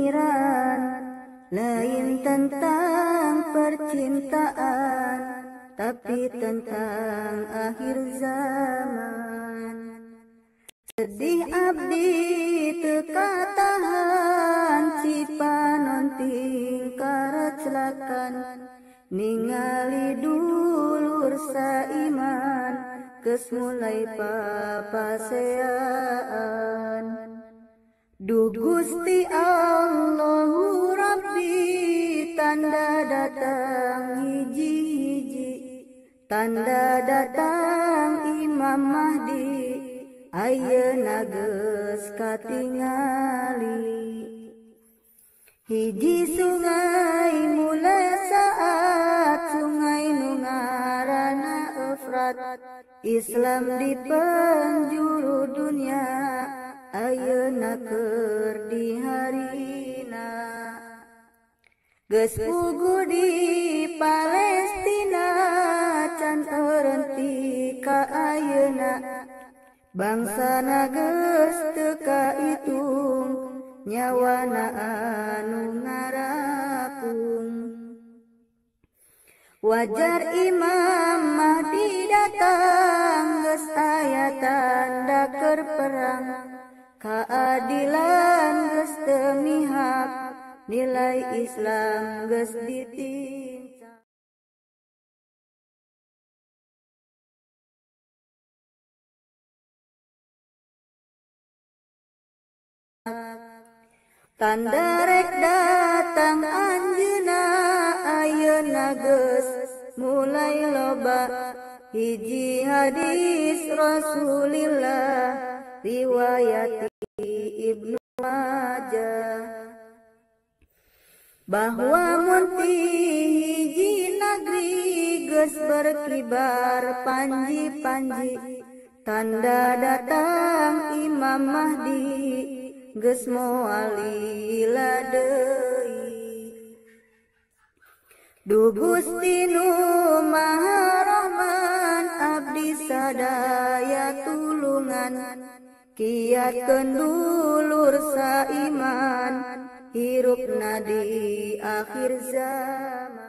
Iran, lain tentang percintaan, tapi tentang akhir zaman. Sedih abdi teu katahan, cipanon tingkaraclakan, ningali dulur saiman geus mulai papasean. Duh Gusti Allahu Rabbi, tanda datang hiji-hiji, tanda datang Imam Mahdi, ayeuna geus katingali. Hiji sungai mulai saat, sungai nu ngaranna Efrat, Islam di penjuru dunia, ayeuna keur diharina. Geus puguh di Palestina, can eureun ka ayeuna, bangsana geus teu kaitung, nyawana anu ngarapung. Wajar Imam Mahdi datang, geus aya tanda keur perang, keadilan geus teu mihak, nilai Islam geus ditincang. Tanda rek datang anjeunna, ayeuna geus mulai loba, hiji hadis Rasulillah riwayat Ibnu Majah, bahwa mun ti hiji nagri geus berkibar panji-panji, tanda datang Imam Mahdi geus moal lila deui. Duh Gusti nu Maha Rahman, abdi sadaya tulungan, kiatkeun dulur saiman, hirupna di akhir zaman.